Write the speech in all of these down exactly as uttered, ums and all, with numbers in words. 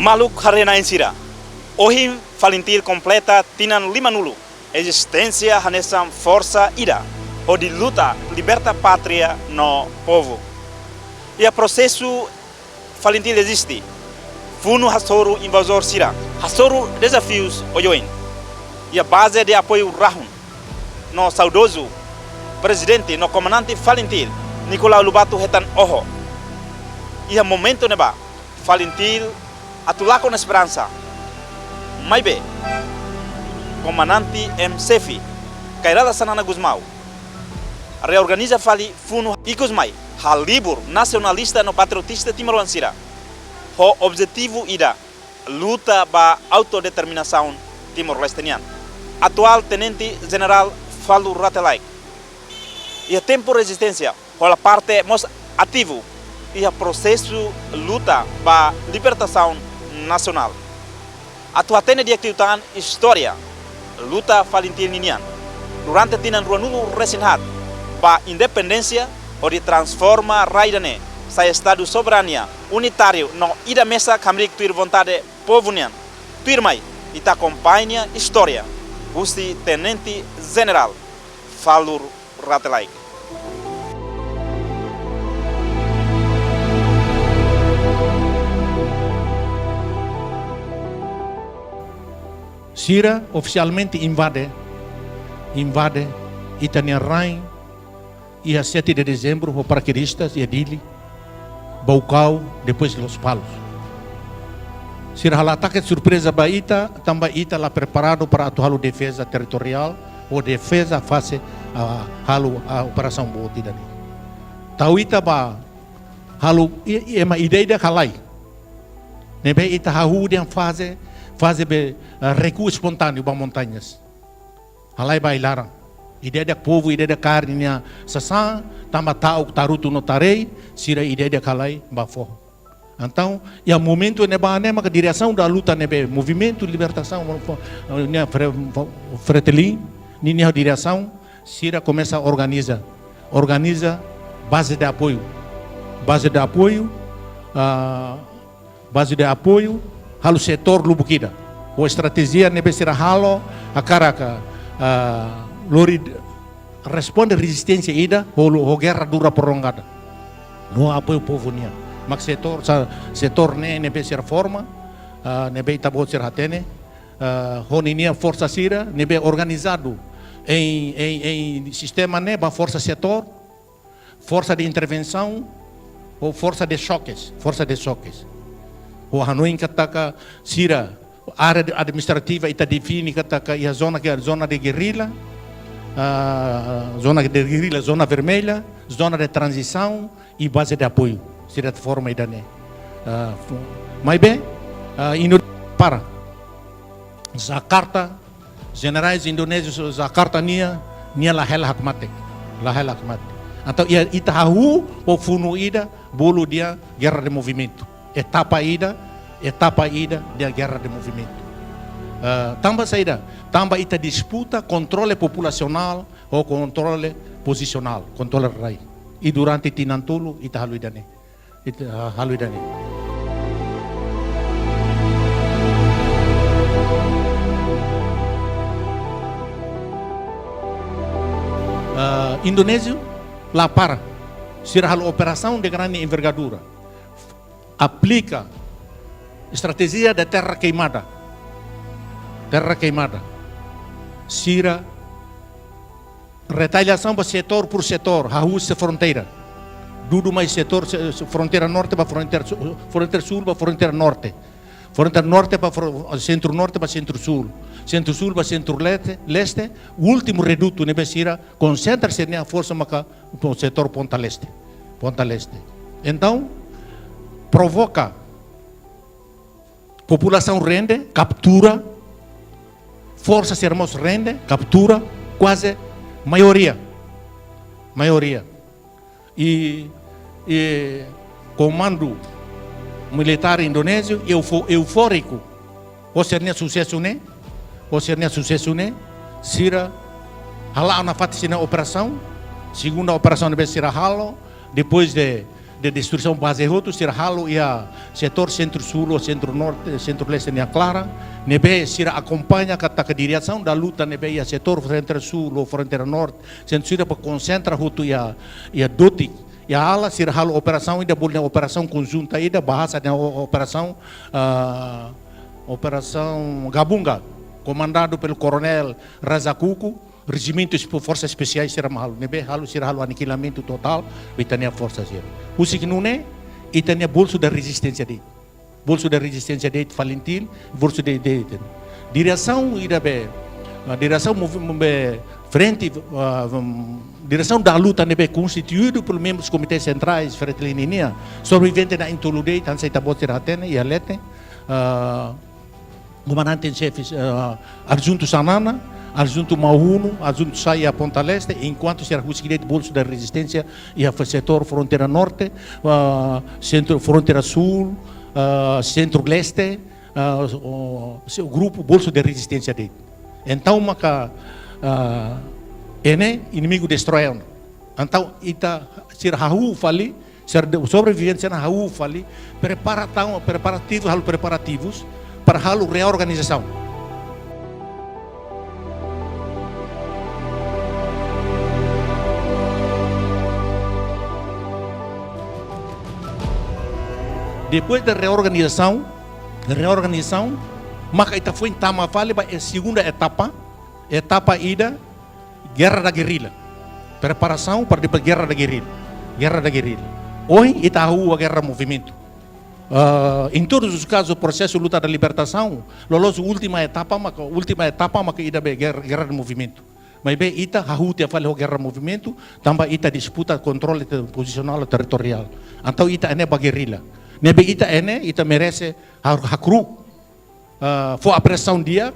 Maluk haree-na'in sira, ohin FALINTIL kompleta tinan limanulu ezisténsia hanesan forsa ida hodi luta liberta pátria no povu. Iha prosesu FALINTIL eziste, funu hasoru invazór sira, hasoru dezafius oioin. Iha baze de apoiu rahun, no saudozu Prezidente no Komandante FALINTIL, Nicolau Lobato hetan oho. Iha momentu ne'ebá, FALINTIL atu lakon esperansa. Maibé, Komandante em Xefe, Kay Rala Xanana Gusmão, reorganiza fali funu ikus mai halibur nasionalista no patriotista timoroan sira, ho objetivu ida, luta ba autodeterminasaun Timor-Leste nian. Atuál Tenente Jenerál Falur Rate Laek, iha tempu rezisténsia, hola parte mós ativu iha prosesu luta ba libertasaun nasionál. Atu hatene di'ak liután istória luta FALINTIL ninian durante tinan ruanulu-resin-haat ba independénsia, hodi transforma rai ida-ne'e sai Estadu soberania, unitáriu no ida mesak hamriik tuir vontade povu nian. Tuirmai, ita akompaña istória husi Tenente Jenerál Falur Rate Laek. Sira ofisialmente invade, invade ita-nia rain iha sete de Dezembru, ho parakedistas iha Dili, Baucau, depois Lospalos. Sira halo atake surpreza ba ita, tanba ita la preparadu para atu halo defeza territoriál ou defeza fase, ah, halo, ah, operasaun boot ida-ne'e. Tau ita ba halo, i, i, ema ideia ida halai. Ne'ebé ita hahú dehan faze, faze be, ah, rekuu espontáneu ba montañas. Halai ba ai-laran. Ideia ida povu, ideia ida kaer ninia sasán, tanba ta'uk tarutu no tarei, sira ideia ida halai ba foho. Entaun, iha momentu ne'ebá ne'e maka diresaun da luta ne'ebé, Movimentu Libertasaun, eh, ninia Fre-, Fretilin, ninia diresaun, sira komesa organiza, organiza baze de apoiu. Baze de apoiu, ah, baze de apoiu, halo setór lubuk ida. Ho estratéjia ne'ebé sira halo, hakarak, ah, lori responde rezisténsia ida, ho, ho gerra dura prolongada. No apoiu povu nian. Mak setór, sa-, setór ne'e, ne'ebé sira forma, ah, ne'ebé ita-boot sira hatene, ah, ho ninia forsa sira, ne'ebé organizadu em, em, em sistema ne'e, ba forsa setór, forsa de intervensaun, ou forsa de xoques, forsa de xoques. Ou hanoin katak sira, área de, administrativa, ita define katak iha zona ke, zona de gerrilla, ah, zona de gerrilla, zona vermelha, zona de transisaun, i baze de apoiu. Sira forma ida-ne'e. Ah, fu-, maibé, ah, ino para. Jakarta, jenerais indonézius Jakarta nia, nia la hela hakmatek. La hela hakmatek. Entaun, iha, ita hahú, ho funu ida, bolu dehan gerra de movimentu. Etapa ida, etapa ida dehan gerra de movimentu. Ah, tanba saida, tanba ita disputa kontrole populasionál, ou kontrole pozisionál, kontrole rai. I durante tinan tolu, ita halo ida-ne'e. Ita, ah, halo ida-ne'e. Ah, Indonéziu la para. Sira halo operasaun de grande envergadura. Aplika estratéjia de terra queimada. Terra queimada. Sira retaliasaun ba setór por setór, hahú husi fronteira. Dudu mai setór, se-, se-, fronteira norte ba fronteira su-, fronteira súl ba fronteira norte. Fronteira norte ba fro-, sentru norte ba sentru súl. Sentru súl ba sentru leste, leste. Últimu redutu ne'ebé sira konsentra sira-nia forsa maka setór Ponta Leste. Ponta Leste. Entaun, provoka populasaun rende, kaptura, forsa sira mós rende, kaptura, kuaze maioria. Maioria. I, i komandu militár indonéziu eufo-, eufóriku ho sira-nia susesu ne'e, ho sira-nia susesu ne'e, sira hala'o nafatin sira-nia operasaun, segunda operasaun ne'ebé sira halo, depois de de destruisaun baze hotu, sira halo iha setór sentru-súl ou sentru-norte, sentru-leste nia klaran, ne'ebé sira akompaña katak diresaun da luta ne'ebé iha setór fronteira súl ou fronteira norte, sentru sira ba konsentra hotu iha, iha Doti, iha Ala, sira halo operasaun ida, bolu nia operasaun konjunta ida, bahasa nia o-, operasaun, ah, operasaun Gabunga, komandadu pelo Koronél Razacuco, rejimentu espe-, forsa espesiál sira mak halo, ne'ebé halo, sira halo anihilamentu totál ba ita-nia forsa sira. Husik nune'e, ita-nia bolsu da rezisténsia de'it. Bolsu da rezisténsia de'it FALINTIL, bolsu de, de, de. Diresaun ida be, ah, diresaun movi-, be frente, ah, hum, diresaun da luta ne'ebé konstituídu por membrus komité sentrais, FRETILIN nian. Sobrevivente na'in-tolu de'it, hanesan ita-boot sira hatene, iha leten, ah, komandante em xefe, ah, Adjuntu Xanana, Adjuntu Maunu, Adjuntu Sai iha Ponta Leste, enkuantu sira husik de'it bolsu da rezisténsia iha setór fronteira norte, ah, sentru fronteira súl, ah, sentru-leste, ah, o, se-, grupu bolsu da rezisténsia de'it. Entaun maka, ah, ne'e inimigu destrói ona. Entaun ita sira hahú fali, sira de-, sobrevivente sira hahú fali, preparasaun, preparativu, halo preparativus para halo reorganizasaun. Depois da reorganizasaun, reorganizasaun, maka ita foin tama fali ba e-, segunda etapa, etapa ida, guerra da guerrilla. Preparasaun para depois guerra da guerrilla. Guerra da guerrilla. Ohin ita hahú ba guerra movimentu. Ah, em todos os casos, prosesu luta da libertasaun, loloos última etapa, maka, última etapa maka ida be guerra, guerra de movimentu. Maibé ita hahú tiha fali ho guerra movimentu, tanba ita disputa kontrolu te-, pozisionál territoriál. Entaun ita ne'e ba guerrilla. Ne'ebé ita ne'e, ita merese ha-, hakru'uk, ah, fó apresiasaun di'ak,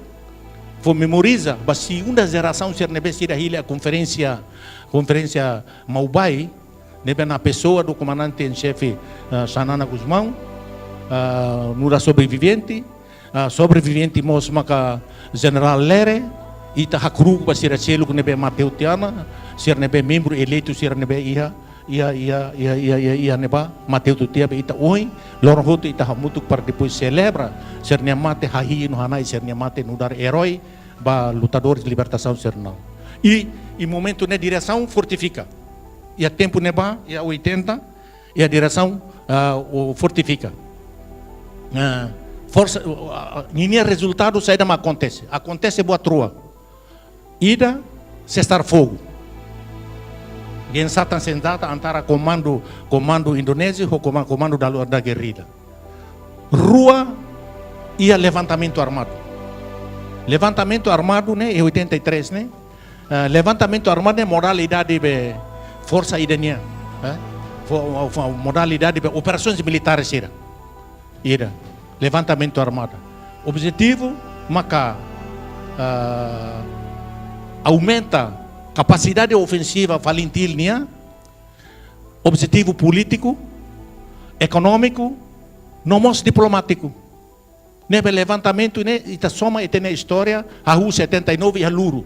fó memoriza ba segunda jerasaun sira ne'ebé sira hili iha konferénsia, konferénsia Maubai, ne'ebé na pesoa do komandante em xefe, ah, Xanana Gusmão, ah, nu'udar sobrevivente, ah, sobrevivente mós maka Jenerál Lere, ita hakru'uk ba sira seluk ne'ebé mate hotu tiha ona, sira ne'ebé membru eleitu sira ne'ebé iha, iha, iha, iha, iha, iha, iha ne'ebá mate hotu tiha be ita ohin, loron hotu ita hamutuk para depois selebra sira-nia mate hahi'i no hana'i sira-nia mate nu'udar erói ba lutadores de libertasaun sira-nian. I, i momentu ne'e diresaun fortifika. Iha tempu ne'ebá, iha oitenta, iha diresaun, ah, o fortifika. Ah, forsa, ah, ah, ninia rezultadu saida mak akontese. Akontese buat rua. Ida, sesar fogu. Gencatan senjata antara komandu, komandu Indonézia ho koma-, komandu da, da guerrilla. Rua, iha levantamentu armadu. Levantamentu armadu ne'e, iha oitenta e três ne'e, eh, levantamentu armadu ne'e modalidade be forsa ida nian, eh? Fo-, fo-, modalidade be operasaun militár sira. Ida, levantamentu armadu. Objetivu maka, ah, aumenta kapasidade ofensiva FALINTIL nian, objetivu polítiku, ekonómiku, no mós diplomátiku. Ne'ebé levantamentu ne'e, ita soma ita-nia istória, hahú setenta e nove iha Luru.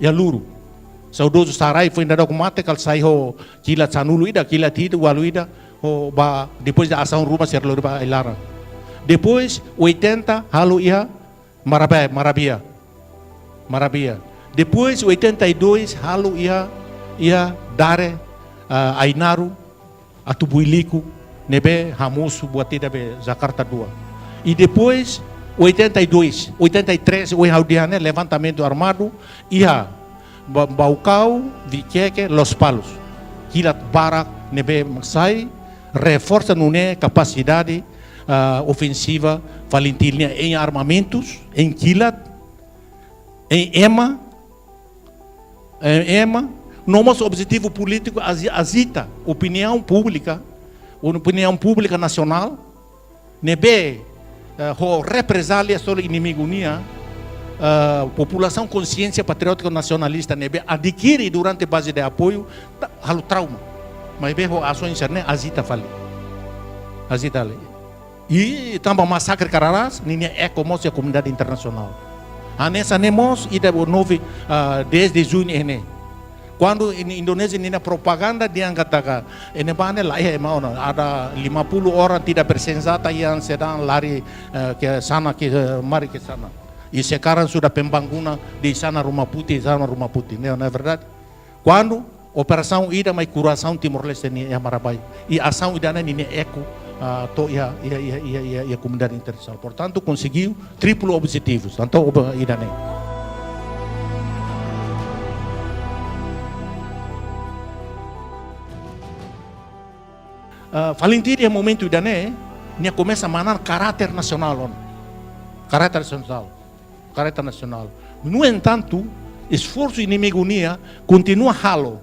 Iha Luru. Saudozu Sarai foin dadauk mate, kala sai ho kilat sanulu ida, kilat hitu, ualu ida, ho ba, depois da asaun ruma sira lori ba ai-laran. Depois, oitenta, halo iha Marabé, Marabia. Marabia. Depois, oitenta e dois, halo iha, iha Dare, ah, Ainaro, atu Builico, ne'ebé hamosu buat ida be Jakarta dua. I depois, oitenta e dois, oitenta e três, ohin ha'u dehan ne'e, levantamentu armadu, iha Ba-, Baucau, Viqueque, Lospalos. Kilat barak ne'ebé sai, reforsa nune'e kapasidade, ah, ofensiva FALINTIL nian em armamentus, em kilat, em ema, em ema, no mós objetivu polítiku aji-, ajita opiniaun públika, opiniaun públika nasionál, ne'ebé, eh, ho reprezália solo inimigu nian, eh, populasaun konxiénsia patriótika nasionalista ne'ebé adkiri durante baze de apoiu, ta-, halo trauma. Maibé ho asaun sira-ne'e ajita fali. Ajita fali. I tanba masakre Cararás, ninia eko mós iha komunidade internasionál. Hanesan ne'e mós ida nove, ah, dez de junho ne'e. Kuandu iha Indonézia ninia propaganda dehan katak, iha ne'ebá ne'e la iha ema ona, ada lima puluh orang tidak bersenjata yang sedang lari, eh, ke sana, ke, eh, mari ke sana. I sekarang sudah pembangunan di sana rumah putih, sana rumah putih. Ne'e, ne'e verdade? Kuandu operasaun ida mai kurasaun Timor-Leste nian iha Marabai. I asaun ida-ne'e ninia eku, ah, to'o iha, iha, iha komunidade internasionál. Portantu, konseguiu triplo objetivu. Tantu oba ida-ne'e. Ah, FALINTIL iha momentu ida-ne'e, nia komesa manán karáter nasionál ona. Karáter nasionál. Karáter nasionál. No entantu, esforsu inimigu nian kontinua halo.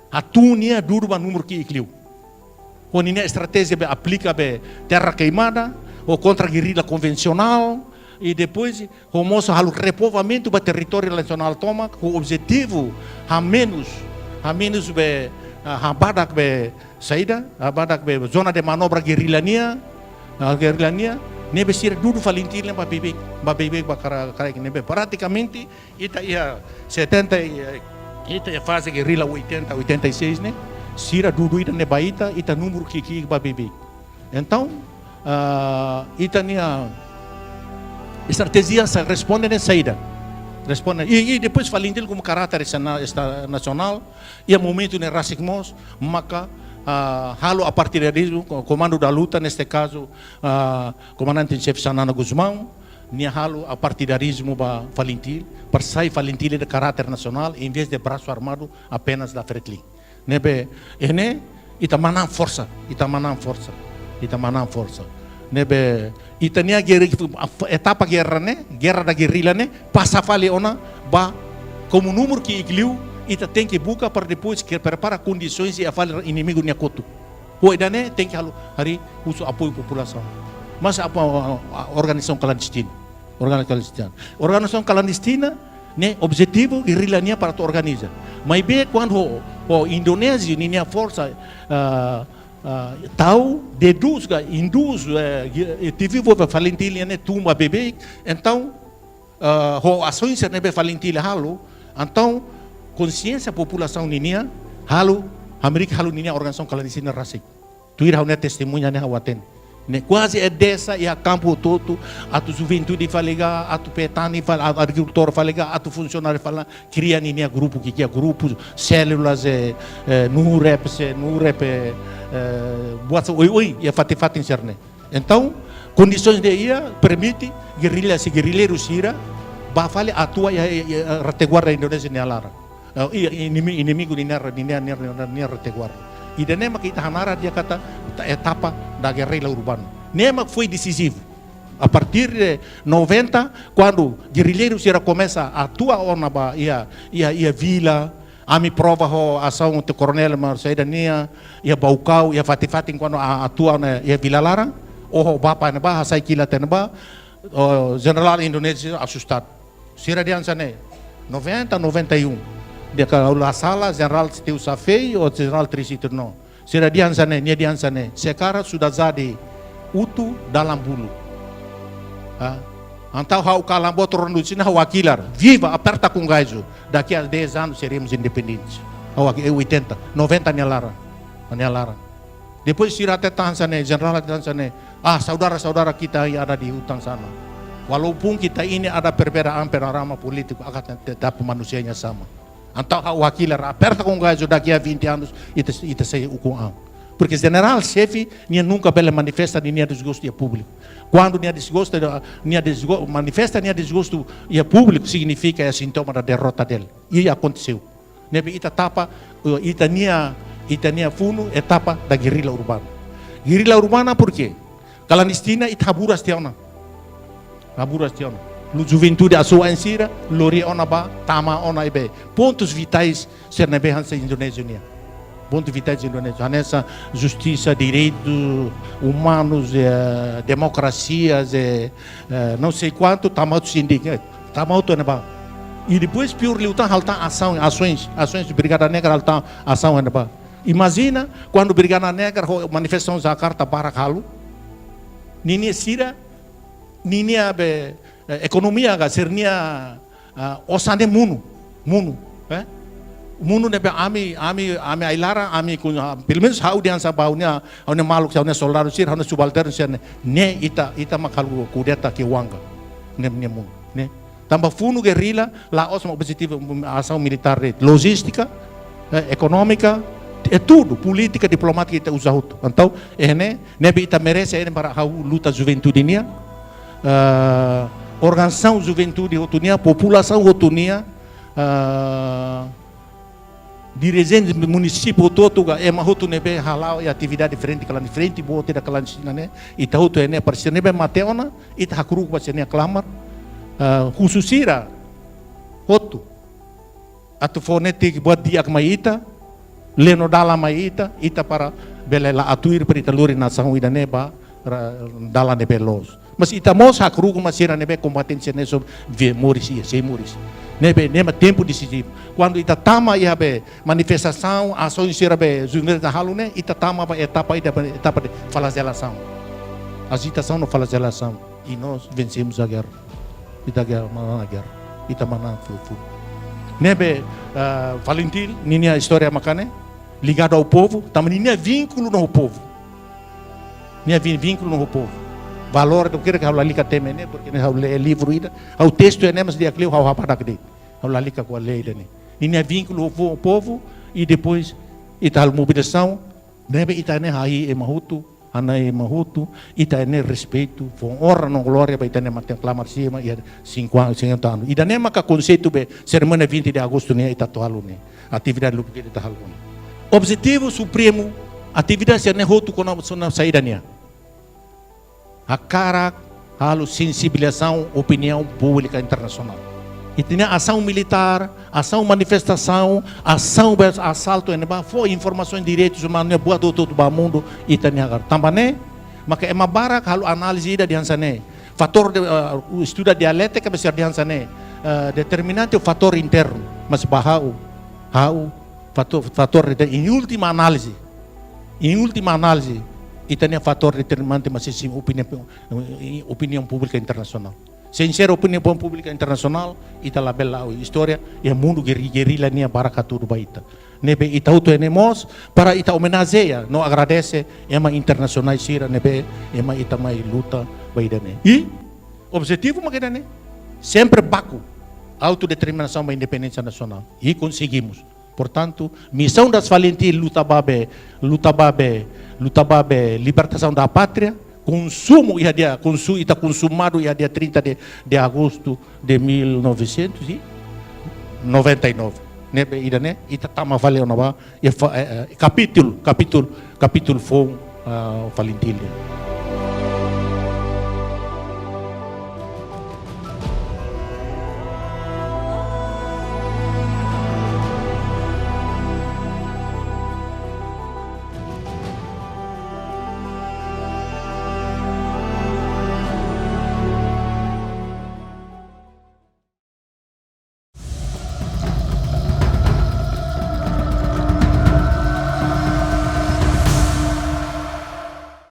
Hatún nia dudu ba númeru ki'ik liu. Ho ninia estratéjia be aplika be terra queimada, ho kontra gerrilla konvensionál, i depois ho mós halo repovoamentu ba territóriu nasionál tomak, ho objetivu hamenus, hamenus be, ah, habadak be saida, habadak be zona de manobra gerrilla nian, ah, gerrilla nian, ne'ebé sira dudu FALINTIL ne'e ba beibeik, ba beibeik ba kara-, karaik ne'ebé. Pratikamente, ita iha setenta, eh, ita iha faze gerrilla oitenta, oitenta e seis ne'e, sira dudu ida-ne'e ba ita, ita númeru ki'ik ba beibeik. Entaun, ah, ita-nia estratéjia sa-, responde ne'e saida. Responde. I, i depois FALINTIL komu karáter esta-, esta-, nasionál, iha momentu ne'e rasik mós, maka, ah, halo apartidarizmu, ko-, komandu da luta, neste kazu, ah, komandante-em-xefe Xanana Gusmão, nia halo apartidarizmu ba FALINTIL, para sai FALINTIL de karáter nasionál, em vez de braço armado apenas da FRETILIN. Ne'ebé, iha ne'e, ita manán forsa, ita manán forsa, ita manán forsa. Ne'ebé, ita-nia gerra, etapa gerra ne'e, gerra da gerrilla ne'e, pasa fali ona ba, komu númeru ki'ik liu, ita tenke buka para depois ke prepara kondisoens iha fali inimigu nia kotuk. Ho ida-ne'e tenke halo, harii husu apoiu populasaun. Mas apa, a, a, organizasaun klandestina. Organizasaun klandestina. Organizasaun klandestina, ne'e objetivu gerrilla nian para atu organiza. Maibé kuandu ho, ho Indonézia ninia forsa, ah, ah, tau, deduz ka induz, eh, ge-, eh, tivi vo FALINTIL ne'e tun ba beibeik, entaun, ah, ho asaun sira ne'ebé FALINTIL halo, entaun konxiénsia populasaun ninian halo, hamriik halo ninia organizasaun klandestina rasik. Tuir ha'u-nia testemuña ne'e ha'u hatene. Ne'e kuaze iha deza, iha kampu hotu-hotu, atu juventude fali ka, atu petani fali, atu agrikultór fali ka, atu funsionáriu fali, kria ninia grupu, ki'ik-ki'ik grupu, sélula, eh, eh, NUREP, se NUREP, eh, eh, buat sa oioin, iha fatin-fatin sira-ne'e. Entaun, kondisoens ne'e iha permite gerrilla, se gerrilleiru sira, ba fali atua iha, iha, iha retaguarda Indonézia nia laran. Eh, iha inimi-, inimigu ninia, ninia, ninia, ninia retaguarda. Ida-ne'e mak ita hanaran dehan katak, ta-, etapa da gerrilla urbana. Ne'e mak foi desizivu. A partir de noventa, kuandu gerrilleiru sira komesa atua ona ba iha, iha, iha vila, ami prova ho asaun Tenente Koronél Marcelo nian, iha Baucau, iha fatin-fatin kuandu a-, atua ona iha vila laran, oho bapa ne'ebá, hasai kilat ne'ebá, o, jenerál Indonézia asustadu. Sira dehan hanesan ne'e, noventa, noventa e um. Dehan karik la sala, jenerál Teu Safei ou jenerál Trisi Tirno. Sira dehan hanesan ne'e, nia dehan hanesan ne'e. Sekarang sudah jadi utu dalam bulu. Ah, entaun ha'u kalan boot rua nulu-resin-neen ha'u hakilar. Viva, aperta com gajo. Daqui a dez anos seremos independentes. Ha'u haki-, eh, oitenta, noventa nia laran. Nia laran. Depois sira hatete hanesan ne'e, jenerál hatete hanesan ne'e. Ah, saudara-saudara kita yang ada di hutan sana. Walaupun kita ini ada perbedaan panorama politik, akan tetap manusianya sama. Entaun ha'u hakilar, aperta com gajo, daqui a vinte anos, ita, ita sei ukun an. Porque jenerál xefe, nia nunka bele manifesta ninia dezgostu iha públiku. Kuandu nia dezgostu, nia dezgo-, manifesta nia dezgostu iha públiku, signifika é sintoma da derrota dele. E aconteceu. Ne'ebé ita tapa, eh, ita-nia, ita-nia funu etapa da gerrilla urbana. Gerrilla urbana porquê? Klandestina ita haburas tiha ona. Haburas tiha ona. Lori juventude asuwa'in sira, lori ona ba, tama ona iha be pontus vitais sira ne'ebé hanesan Indonézia nian. Pontus vitais Indonézia. Hanesan justisa, direitus umanus, eh, demokrasia, eh, eh, não sei quanto, tama hotu sira-nia, eh, tama hotu iha ne'ebá. I depois piór liután halo tan asaun, asoens, asoens Brigada Negra halo tan asaun iha ne'ebá. Imajina, kuandu Brigada Negra ho manifestasaun Jakarta barak halo, ninia sira, ninia be, eh, ekonomia ka sira-nia, ah, osan ne'e monu, monu, eh? Mundu ne'ebé ami, ami, ami ai-laran, ami ku, ah, pelumenus ha'u dehan sa ba ha'u-nia, ha'u-nia maluk, ha'u-nia soldadu sira, ha'u-nia subalternu sira ne'e, ne'e ita, ita mak halo kudeta ke wanga. Ne'e, ne'e mundu, ne'e. Tanba funu gerrilla, la'ós mak objetivu, um, asaun militár de'it, lojístika, eh, ekonómika, é tudu, polítika, diplomátika ita uza hotu. Entaun, eh, ne'e, ne'ebé ita merese, eh, para ha'u luta juventude nian, ah, organizasaun juventude hotu nian, populasaun hotu nian, ah, dirijente munisípiu hotu-hotu ka ema hotu ne'ebé hala'o iha atividade frente klan, frente boot ida klan sina ne'e, ita hotu iha ne'e partisipa ne'ebé mate ona, ita hakru'uk ba sira-nia klamar, ah, husu sira hotu. Atu fó netik buat di'ak mai ita, leno dalan mai ita, ita para bele la'o tuir para ita lori nasaun ida-ne'e ba ra-, dalan ne'ebé loos. Mas ita mós hakru'uk mak sira ne'ebé kombatente sira ne'e só via moris iha, sei moris. Ne'ebé, ne'e mak tempu desizivu. Kuandu ita tama iha be manifestasaun, asaun sira be juventude halo ne'e, ita tama ba etapa ida, ba etapa de flagelasaun. Ajitasaun no flagelasaun. E nós vencemos a guerra. Ita guerra, manán guerra. Ita manán funu-funu. Ne'ebé, ah, FALINTIL, ninia istória mak ne'e, ligadu ao povo, tanba ninia vínkulu ho povu. Nia vin-, vínkulu ho povu. Valór ida kira ke ha'u lalika temi ne'e, porke ne'e ha'u lee livru ida, ha'u testu ne'e mas di'ak liu ha'u hapara de'it. Ha'u lalika ko'alia ida-ne'e. Ninia vínkulu ho po-, povu, e depois ita halo mobilizasaun, ne'ebé ita ne'e hahi'i ema hotu, hana'i ema hotu, ita ne'e respeitu, fó onra no glória ba ita ne'e mate klamar sira iha cinquenta, cinquenta anos. Ida-ne'e maka konseitu be serimónia vinte de agosto ne'e ita atu halo ne'e. Atividade lubuk ida ita halo ne'e. Objetivu supremu, atividade sira-ne'e hotu kona-ba saida nian. Hakarak halo sensibilizasaun opiniaun públika internasionál. Ita-nia asaun militár, asaun manifestasaun, asaun be asaltu ne'ebá, fó informasaun direitus umanus ne'e buat hotu-hotu ba mundu, ita-nia hakarak. Tanba ne'e, maka ema barak halo análize ida dehan hanesan ne'e. Fatór de, ah, estuda dialétika, mas sira dehan hanesan ne'e, ah, determinante fatór internu, mas ba ha'u, ha'u, fatór, fatór de, em última análise, em última análise, ita-nia fatór determinante mak sei, sei opiniaun, opiniaun públika internasionál. Sem ser opiniaun públika internasionál, ita labele la'o istória, iha mundu gerri-, gerrilla nian barak hatudu ba ita. Ne'ebé ita hotu iha ne'e mós, para ita omenajeia, no agradese, ema internasionál sira, ne'ebé, ema ita mai luta, ba ida-ne'e. E, objetivu mak ida-ne'e, sempre baku, autodeterminasaun ba independénsia nasionál. E conseguimos. Portantu, misaun das FALINTIL luta ba be, luta ba be, luta ba be libertasaun da pátria, konsumu iha dia, konsu-, ita konsumadu iha dia trinta de, de agosto de mil novecentos e noventa e nove. Ne'ebé ida-ne'e, ita tama fali ona ba, iha fa-, eh, eh, kapítulu, kapítulu, kapítulu foun, ah, FALINTIL nian.